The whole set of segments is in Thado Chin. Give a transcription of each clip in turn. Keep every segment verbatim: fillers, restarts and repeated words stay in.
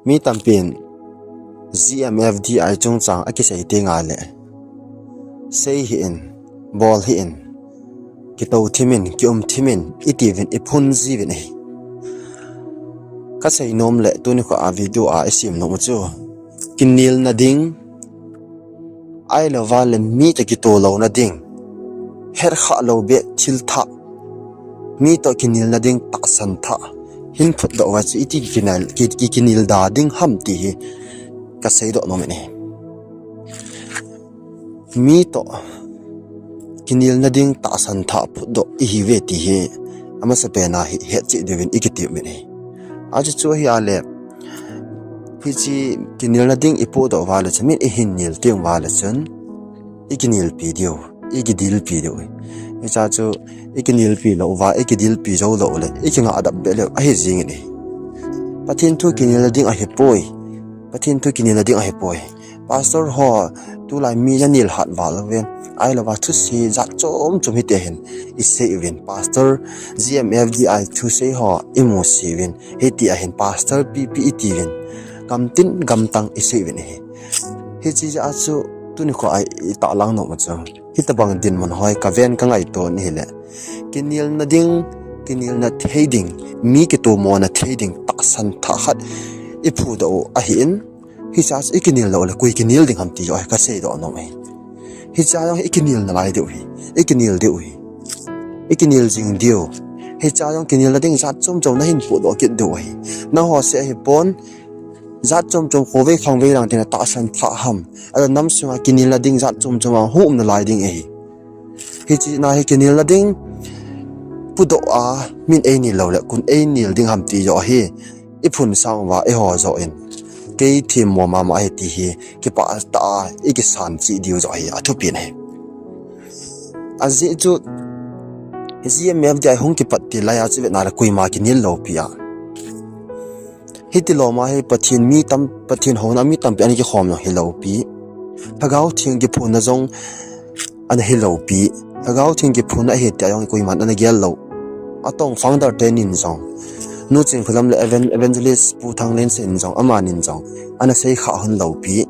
Mi tampin G M F D I chungchang akisei teng le, sei hih in, bol hih in, kitou thim in, kium thim in, itiuvin, iphun jiuvin ahi. Kasei nom le tuni kho a video a isem nom u chu, kinelna ding, ahilouva le mi toh kitoh louna ding, herkhah lou beh thil thah, mi toh kinelna ding tahsan thah hin phutdoh uva chu iti kinel, ki, ki, kinel da ding ham ti hi kasei doh nom in ahi. Mi toh kinelna ding tahsan thah phutdoh ihiuve ti hi amasapen a hi hetchet diuvin ikiti umin ahi. Achu chu ahi a le, hiche kinelna ding ipohdoh uva le chun, min ihin nel teng uva le chun, ikinelpi diu, ikidilpi diu. Hiche chu ikinelpi lou uva, ikidilpi jou lou le, ikingah dap beh leu ahi jeng in ahi. Pathen thu kinelna ding ahipoi. Pathen thu kinelna ding ahipoi. Pastor ho tulai mi nanel hat val uve. Ahilouva thusei jat chom chom hiti hin isei uvin. Pastor G M F D I thusei ho imusit uvin. Hiti ahin pastor pipi itiuvin. Gamtin gamtang isei uvin ahi. Hiche jeh a chu tuni kho a itahlang nom u chu, hitobang dinmun ho hi kaven kangaito u ahile, kinelna ding, kinelna thei ding, mi kitomona thei ding tahsan thah khat iphudoh u ahin, hiche a chu ikinel lou le koi kinel ding ham ti joh hi kasei doh nom ahi. Hiche a jong ikinel nalai diu ahi, ikinel diu ahi, ikinel jing diu. Hiche a jong kinelna ding jat chom chom nahin pohdoh kit diu ahi. Nangho seh ahipon, jat chom chom khovei khangvei lang tina tahsan thah ham, ahilou nam sunga kinelna ding jat chom chom a hung um nalai ding ahi. Hiche na hi kinelna ding pudoh a min einel lou le koi einel ding ham ti joh hi iphun sang uva eiho joh in, kei themmo mama ahi ti hi kipah tah a ikisan cheh diu joh hi athupi ahi. Ajeh chu G M F D I hung kipat til lai a chu ivet na le koima kinel lou pi a, hiti lom a hi Pathen mi tam, Pathen houna mi tampi ana kikhom jong hilou pi. Lhagao Theng kiphonna jong ana hilou pi. Lhagao Theng kiphonna ahi tia jong koiman ana gel lou. Atong founder tenin jong, Nu Chinkholam le Evan-, Evangelist Pu Thanglensen jong, amanin jong ana seikhah hon lou pi.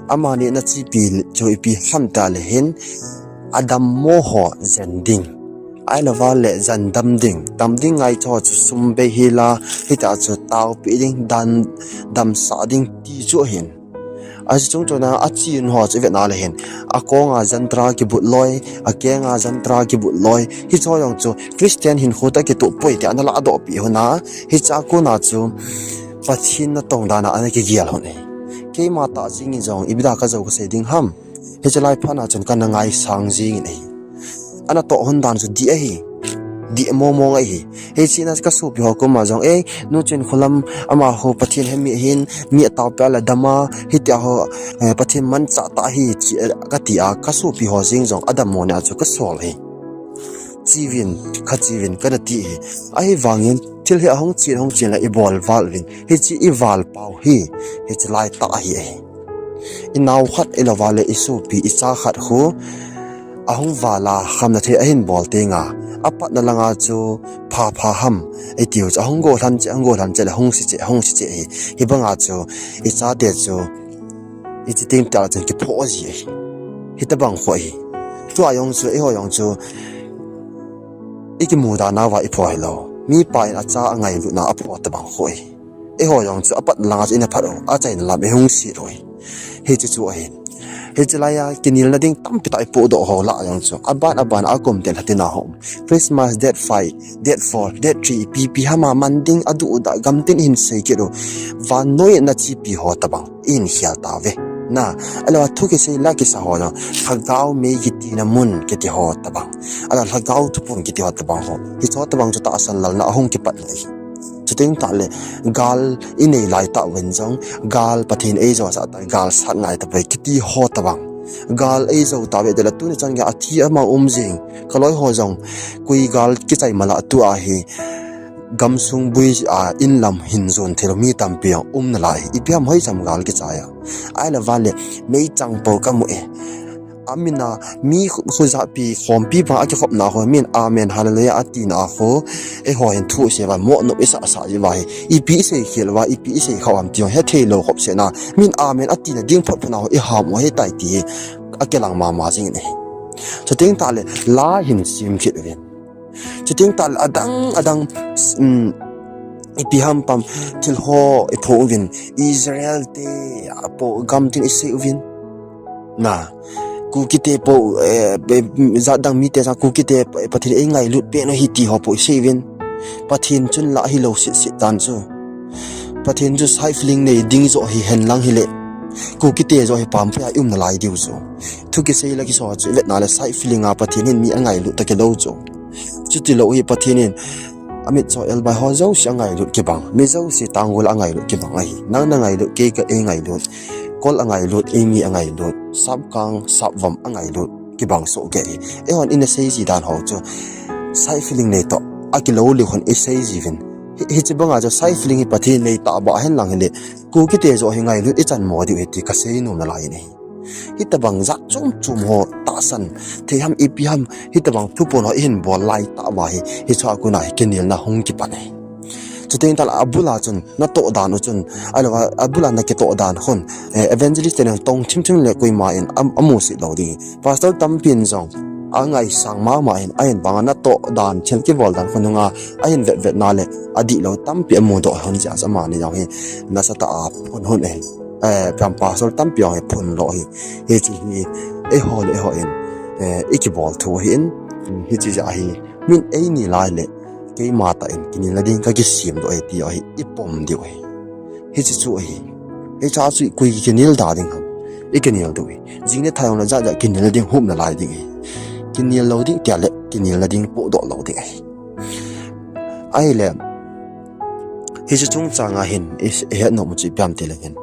Amani ana chepi chu ipi ham ti le hin, adammo ho jen ding, ahilouva le jen dam ding, dam ding ngai chu chu sum bei hila, hitia chu taopeh ding, dan, damsah ding ti chu ahin. Achu chung chuna achen ho chu ivet na le hin, akonga jantra kibut loi, akenga jantra kibut loi, hicheho jong chu Christian hinkho toh kitoh poi tia ana ladoh peh hon a, hichea kona chu Pathen natong dan a ana kigel hon ahi. Keima tah jeng in jong ipi dia kajou kasei ding ham. Hiche lai phat na chun kana ngaisang jeng in ahi. Ana toh hon dan chu dih ahi. Dih mong mong ahi. Hiche na kasopi ho koma jong, eh, Nu Chinkholam amaho Pathen hemi ahin, mi ataopeh a le dam a, hitia ho, eh, Pathen manchah tah ahi, chi, eh, kati a, kasopi ho jeng jong adammo na chu kasol ahi. Cheuvin, kha cheuvin, kana ti ahi. Ahivangin, thil hi ahung chen, hung chen le ibol val uvin. Hiche ival pau hi, hiche lai tah ahi ahi. Inao khat ilouva le isopi icha khat khu, ahung val a khamna thei ahin bol teng a, apatna langa chu pha pha ham, itiu chu ahung golhan cheh, ahung golhan cheh le hung se cheh, hung se cheh ahi. Hibanga chu ichate chu ichi teng tah chun kiphoh ji ahi. Hitobang khu ahi. Tua jong chu, eiho jong chu ikimuda nauva iphoh hilou. Mipa in acha angailutna aphoh tobang khu ahi. Eiho jong chu apatna langa chu ina phat u, achaina lam ihung se u ahi. Hiche chu ahi. Hiche laiya kinelna ding tampi tah ipohdoh ho lah jong chu, aban aban a akum ten lhatina ho, Christmas date five, date four, date three, ipi ipi hama man ding aduh udah gamtin ihin sei kit u. Vannoi nachepi ho tobang ihin khel tauve. Na, ahilouva thu kisei la kisa ho jong, Lhagao mei kitina mun kiti ho tobang, ahilouva Lhagao thuphon kiti ho tobang ho, hicheho tobang chu tahsan lalna ahung kipat ahi. Chuteng tah le, gal inei lai tah uvin jong, gal Pathen eijou sah tah, gal sat ngai tapoi kiti ho tobang, gal eijou tauve tile tuni chan geiya athi ama um jeng, kaloi ho jong, koi gal kichai mala tua hi, gamsung bui a inlam hin jon theilou mi tampi jong um nalai ahi. Ipi ham hoicham gal kichai a, ahilouva le, meichang pou kamu e, Amina mi khu-, khujahpi khompi pa akikhopna khu, min amen hallelujah atina khu, eiho hin thu isei uva, mo nop isah sah ji uva hi, ipi isei khel uva, ipi isei khah ham ti hethei lou khop sena, min amen atina ding phot phot na khu iham u ahitai ti hi akilang mama jing in ahi. Chuteng tahle, la hin sim kit uvin. Chuteng tahle adang, adang, um, ipi ham pam thil ho ipho uvin, Israel te, apo gam tin isei uvin. Na, Kuki te po, eh, eh, jat dang mite sang Kuki te, eh, Pathen in eingailut peh u ahi ti ho po isei uvin. Pathen chun la hilou seh seh tan chu. Pathen chu side feeling nei ding joh hihen lang hile, Kuki te joh hi pampi a i um nalai diu chu. Thu kisei la kisei chu ivet na le side feeling a Pathen hin mi angailut ta kilou chu. Chuti lou hi Pathen in amitcho elbai ho jouse angailut kibang. Mi jouse tanggol angailut kibang ahi. Nang nangailut, kei ka eingailut. Kol angailut, eimi angailut. Sapkang, sapvom angailut. Kibang soh kei ahi. Eihon ina sei ji dan ho chu side feeling nei toh akilou lih hon isei ji uvin. Hi, hiche banga chu side feeling hi Pathen nei tah bah hen lang hile, Kuki te joh hi ngailut ichan mo diu ahi ti kasei nom nalai in ahi. Hitobang jat chom chom ho tahsan thei ham ipi ham, hitobang thupon ho ihin bol lai tah uva hi, hiche a kona hi kinelna hung kipan ahi. Chuteng tahle abul a chun natoh dan u chun, ahilouva abul a nakitoh dan khun, eh, evangelist ten tong thim thim le koima in am-, amusit lou ding. Pastor tampin jong angaisang mama in, ahin banga natoh dan, thil kibol dan khun nunga ahin vet vet na le, adihlou tampi amudoh hon jeh a chu amani jong hi nasatah a phun hon ahi. Eh, pastor tampi jong hi phun lou hi. Hiche hi eiho le eiho in, eh, ikibol thu ahin, hiche jeh a hi min eini lai le, keima tah in kinelna ding kakisem doh ahi ti ahi, ipom diu ahi. Hiche chu ahi. Hiche a chu koi kinel da ding ham. Ikinel diu ahi. Jing le thai jong le jat jat kinel ding hum nalai ding ahi. Kinel lou ding tia le kinelna ding pohdoh lou ding ahi. Ahile, hiche chungchang a hin i, ihet nom u chu ipi ham tile hin,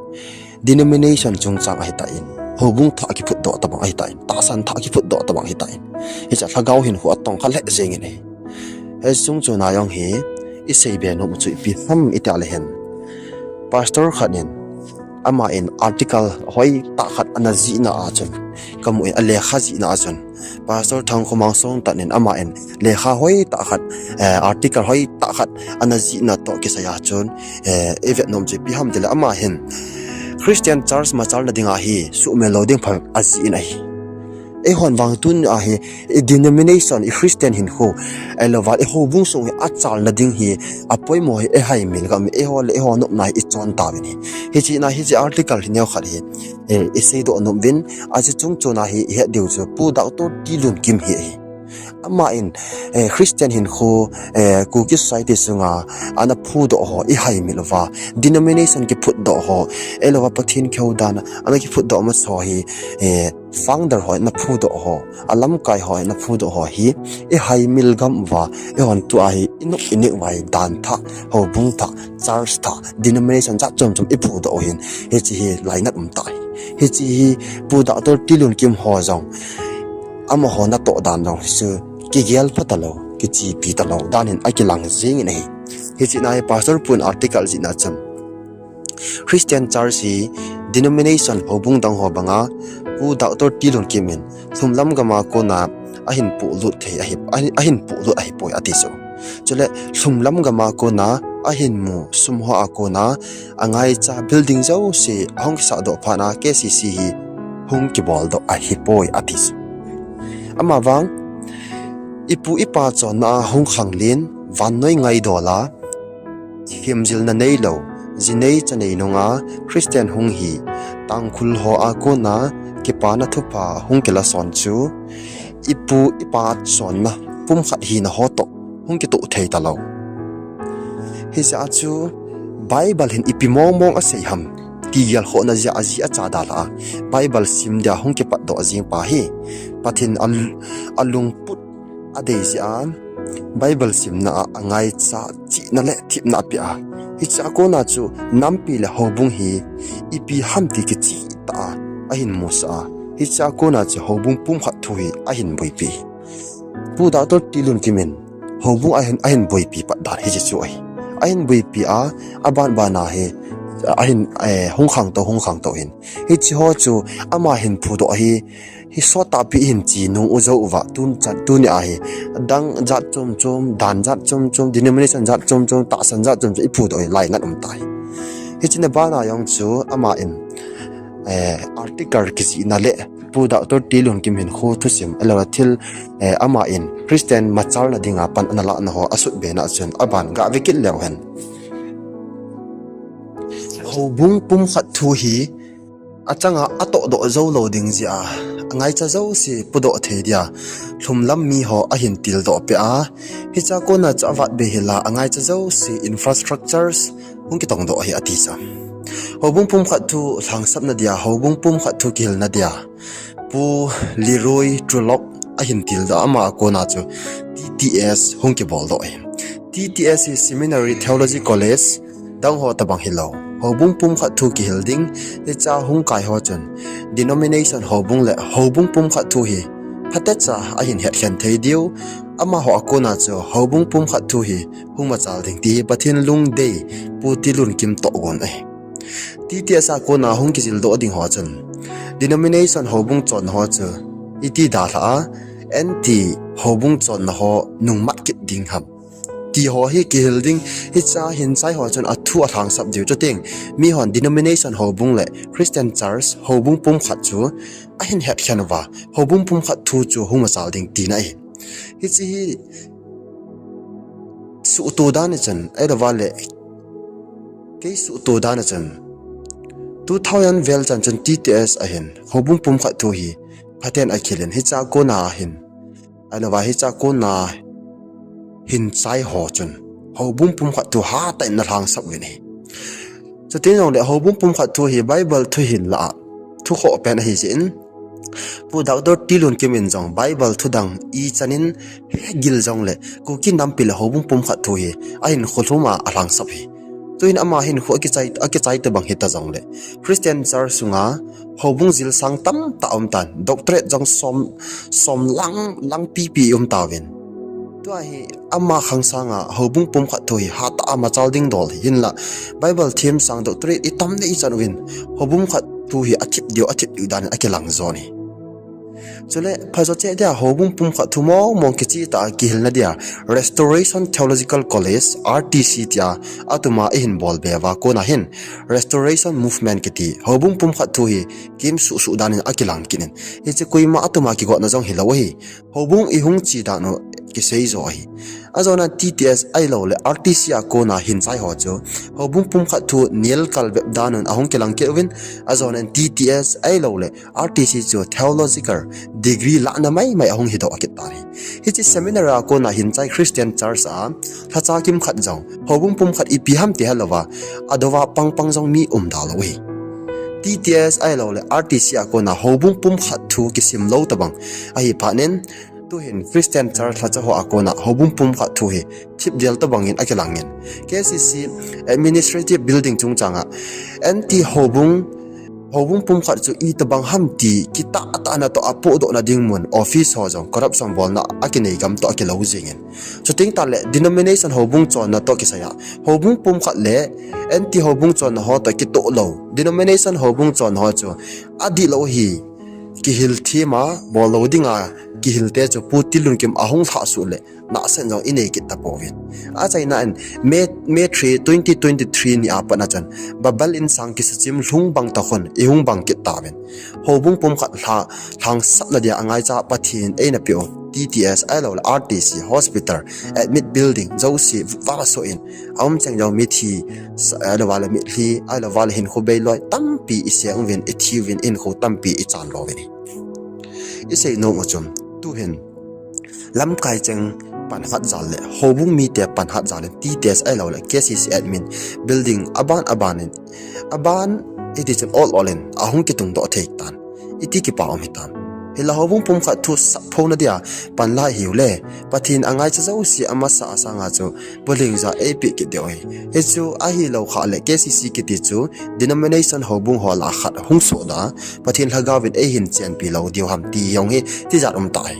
denomination chungchang ahitan, houbung thah kiphutdoh tobang ahitan, tahsan thah kiphutdoh tobang ahitan, hiche a lhagao hinkho atong kha lheh jeng in ahi. Hiche chungchang a jong hi iseibe nom u chu ipi ham itile hin, pastor khat in, ama in article hoitah khat ana jihna a chun, kamu in alekha jihna a chun, Pastor Thangkhomang Songtan in ama in lekha hoitah khat, eh, article hoitah khat ana jihna toh kisai a chun, eh, ivet nom chu ipi ham tile ama hin Christian Church machalna dinga hi suhmil lou ding pha ajih in ahi. Eihon vang tun a hi, i denomination, i Christian hinkho, ahilouva i houbung sung hi achalna ding hi, apoimo hi ihaimil gam, eiho le eiho nopna hi ichon tauvin ahi. Hiche na hiche article hi neokhat hi, eh, iseidoh nom uvin, achu chungchang a hi ihet diu chu Pu Doctor T. Lunkim hi ahi. Ama in, eh, Christian hinkho, eh, Kuki society sunga ana phudoh ho ihaimil uva, denomination kiphutdoh ho, ahilouva Pathen kihou dan ana kiphutdoh masa ho hi, eh, founder ho ana phudoh ho, alamkai ho ana phudoh ho hi ihaimil gam uva, eihon tua hi inop ineh uva hi dan thah, houbung thah, church thah, denomination jat chom chom iphudoh u hin, hiche hi lainat um tah ahi. Hiche hi Pu Doctor T. Lunkim ho jong, amaho natoh dan jong hichu kigel pha talou, kichepi talou dan hin akilang jeng in ahi. Hiche na hi Pastor Pu in article jihna chun, Christian Church hi denomination houbung dang ho banga Pu Doctor T. Lunkim in lhumlam gama kona ahin pohlut thei ahi, ahin, ahin pohlut ahipoi ati chu. Chule lhumlam gama kona ahin mu sum ho a kona angaicha building jouse ahung kisahdoh phat a K C C hi hung kiboldoh ahipoi ati chu. Amavang ipu ipa chonna a hung khanglen, vannoi ngaidol a, themjilna neilou, jinei chanei nunga Christian hung hi, Tangkhul ho a kona kipana thupha hung kilason chu, ipu ipa chonna pumkhat hina ho toh hung kitoh thei talou. Hijeh a chu Bible hin ipi mong mong asei ham, ti gelkhohna jeh a ajeh acha dalha a, Bible sim dia hung kipatdoh jeng pa hi, Pathen a, alungput adei jeh a, Bible simna a, angaicha chihna le thepna apeh a. Hiche a kona chu nampi le houbung hi ipi ham ti kicheh tah a ahin musah a. Hiche a kona chu houbung pumkhat thu hi ahin boipi. Pu Doctor T. Lunkim in houbung ahin, ahin boipi pat dan hiche chu ahi. Ahin boipi a, aban ban a hi ahin, eh, hung khangtou, hung khangtou hin. Hiche ho chu ama hin phudoh hi, hi sot tahpi hin chi nung u jou uva, tun chan, tuni a hi, dang jat chom chom, dan jat chom chom, denomination jat chom chom, tahsan jat chom chom, i phudoh hi lainat um tai. Hiche na bana jong chu ama in, eh, article kijihna le Pu Doctor T. Lunkim hin khu thusim, ahilou le thil, eh, ama in Christian machalna dinga pan ana lahna ho asut bena chun aban gave kit leu hen. Houbung pumkhat thu hi achanga atohdoh jou lou ding jeh a, angaicha jouse pudoh thei dia lhumlam mi ho ahin tildoh peh a, hichea kona chu avat be hila angaicha jouse infrastructures hung kitongdoh ahi ati chu. Houbung pumkhat thu lhangsapna dia, houbung pumkhat thu kihilna dia, Pu Leroy Trulock ahin tildoh, ama a kona chu T T S hung kiboldoh ahi. T T S hi Seminary, Theology College dang ho tobang hilou, houbung pumkhat thu kihil ding, hichea hung kai ho chun denomination houbung le houbung pumkhat thu hi phatecha ahin hetkhen thei diu, amaho a kona chu houbung pumkhat thu hi hung machal ding ti hi Pathen lungdei Pu T. Lunkim tohgon ahi. T T S a kona hung kijildoh ding ho chun denomination houbung chonna ho chu iti dalha a, anti houbung chonna ho nungmat kit ding ham ti ho hi kihil ding, hichea hinchai ho chun athu alhangsap diu, chuteng mihon denomination houbung le Christian Church houbung pumkhat chu ahin hetkhen uva, houbung pumkhat thu chu hung machal ding tina ahi. Hiche hi suhto dan a chun, ahilouva le kei suhto dan a chun, two thousand vel chan chun T T S a hin houbung pumkhat thu hi phaten akihil in, hichea kona hin, ahilouva hichea kona hinchai ho chun houbung pumkhat thu hatah in ana lhangsap uvin ahi. Chuteng jongle houbung pumkhat thu hi Bible thu hinlah a thukhoh pen ahijeh in, Pu Doctor T. Lunkim in jong Bible thu dang ichan in hegil jongle Kuki nampi le houbung pumkhat thu hi ahinkho lhum a alhangsap ahi. Tuhin ama hinkho akichai, akichai tobang hita jongle Christian Church sunga houbung jilsang tamtah aumtan, doctorate jong som, som lang, lang pipi aumtauvin. Tua hi ama khangsanga houbung pumkhat thu hi hatah a machal ding dol hi, hinla Bible them sang doctorate itam le ichan uvin houbung khat thu hi athip diu, athip diu dan in akilang jon ahi. Chule phajo cheh dia houbung pumkhat thu mong mong kichehtah a kihilna dia Restoration Theological College, R T C tia atuma eihin bolbe uva kona hin Restoration Movement kiti houbung pumkhat thu hi kimsuh suh dan in akilang kit in, hiche koima atuma kigotna jong hilou ahi. Houbung ihung che dan u kisei jo ahi. Ajona T T S ahiloule R T C a kona hinchai ho chu houbung pumkhat thu nel kalbep dan un ahung kilang kit uvin, ajona T T S ahiloule R T C chu theological degree lahna maimai ahung hidoh kit tan ahi. Hiche seminary a kona hinchai Christian Church a lhacha kimkhat jong houbung pumkhat ipi ham ti helouva adouva pangpang jong mi umda lou ahi. T T S ahiloule R T C a kona houbung pumkhat thu kisim lou tobang ahi phatnin, tuhin Christian Church lhacha ho a kona houbung pumkhat thu hi thipdel tobang in akilangin, K C C Administrative Building chungchanga anti houbung, houbung pumkhat chu itobang ham ti kitahtahna toh apohdohna ding mun office ho jong corruption bolna akinei gam toh akilou jengin, chuteng tahle denomination houbung chonna toh kisai a houbung pumkhat le anti houbung chonna ho toh kitoh lou denomination houbung chonna ho chu adihlou hi kihil thema bol lou dinga kihilte chu Pu T. Lunkim ahung lhahsuh le nahsen jong inei kit tapouvin. Achaina in May, May three, twenty twenty-three ni a patna chun Babel insang kisachim lhung bang tah khun ihung bang kit tauvin, houbung pumkhat lha, lhangsapna dia angaicha Pathen eina peh u T T S ahiloule R T C hospital admit building jouse vah soh in, aumcheng jong mithi, ahilouva le mitlhi, ahilouva le hinkho beiloi tampi iseng uvin, ithi uvin, hinkho tampi ichan louvin ahi. Isei nom u chun, tuhin lamkai cheng panhat jal le houbung mite panhat jal in T T S ahiloule K C C admin building aban aban in, aban iti chun ol ol in ahung kitungdoh thei tan, iti kipa um hitam. Hinla houbung pumkhat thu sapphona dia panla hiule Pathen angaicha jouse amasa asanga chu bulhingja eipeh kit diu ahi. Hichu ahilou khah le K C C kiti chu denomination houbung ho lah a khat hung sohda, Pathen lhagaovin eihin chenpi lou diu ham ti jong hi tijat umtah ahi.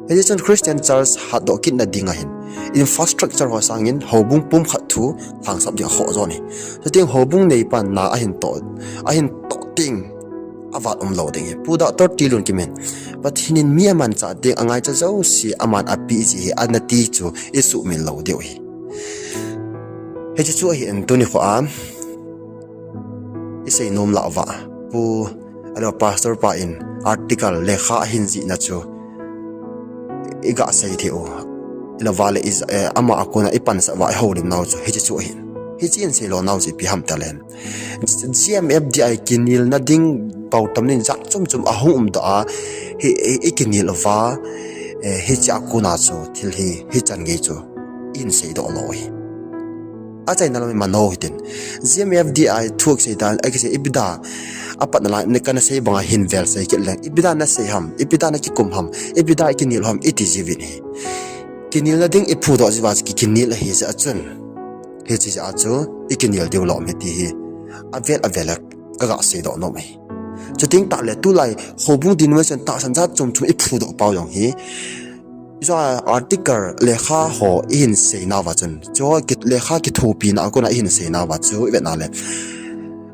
Hijeh chun Christian Church hatdoh kitna dinga hin infrastructure ho sangin houbung pumkhat thu lhangsap ding akhoh jo ahi. Chuteng houbung neipan na ahin toh, ahin toh teng avat umlou ding ahi. Pu Doctor Tilun Kimin, Pathen in mi amanchah teng angaicha jouse aman apeh jeh ahi, ana ti chu isuhmil lou diu ahi. Hiche chu ahin tuni khoa isei nom lah uva, Pu, ahilou Pastor pa in article lekha ahin jihna chu iga sei thei u. Ahilou vale, ama a kona ipansah uva ihoulim nau chu hiche chu ahin. Hiche in seilo nau chu ipi ham itile, G M F D I kinelna ding pau tam ding jat chom chom ahung umdoh a, ikinel uva, hiche a kona chu thil hi, hichan gei chu ihin seidoh lou ahi. Achaina lam iman u hitin, G M F D I thu kisei dan, akisei ipi dia, apatna lai kana sei banga hin vel sei kit leng, ipi dia nasei ham, ipi dia nakikum ham, ipi dia ikinel ham iti jiuvin ahi. Kinelna ding iphudoh jiuva chu kikinel ahi jeh a chun, hiche jeh a chu ikinel diu lom ahi ti hi avel avel a kaga seidoh nom ahi. Chuteng tahle tulai houbung denomination tahsan jat chom chom iphudoh pau jong hi, hiche article lekha ho ihin seinauva chun, chu lekha kithopina a kona ihin seinauva chu ivetna le,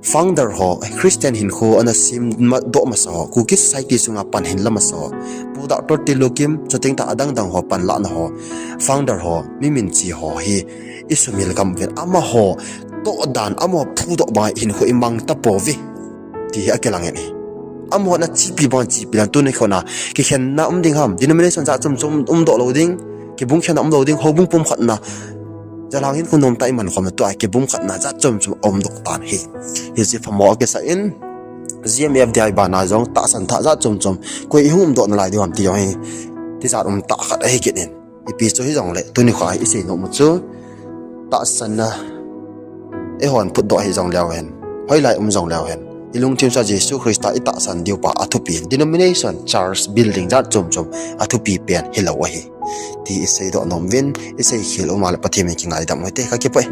founder ho, Christian hinkho ana semdoh masa ho, Kuki Society sunga pan hinla masa ho, Pu Doctor Tilun Kim, chuteng tah adang dang ho panlahna ho, founder ho, mi minche ho hi isumil gam uvin, amaho toh dan, amaho phudoh banga hinkho imang tapouve ti hi akilangin ahi. Amaho ana chepi banga chepi dan, tuni khoa kikhenna um ding ham, denomination jat chom chom umdoh lou ding, kibung khenna umlou ding, houbung pumkhatna, jalhang hinkho nomtah iman khomna tua kibung khatna jat chom chom aumdoh tan ahi. Hiche phamo akisah in, G M F D I bana jong tahsan thah jat chom chom koi ihung umdoh nalai diu ham ti jong hi tijat umtah khat ahi kit in. Ipi chu hijongle tuni khoa isei nom u chu, tahsanna eihon phutdoh hijongleu hen, hoilai um jongleu hen, ilungthim sunga Jesu Christa itahsan diu pa athupi, denomination, church, building jat chom chom athupi pen hilou ahi ti iseidoh nom uvin, isei khel uma le Pathen min kingaidam u hite, kakipah e.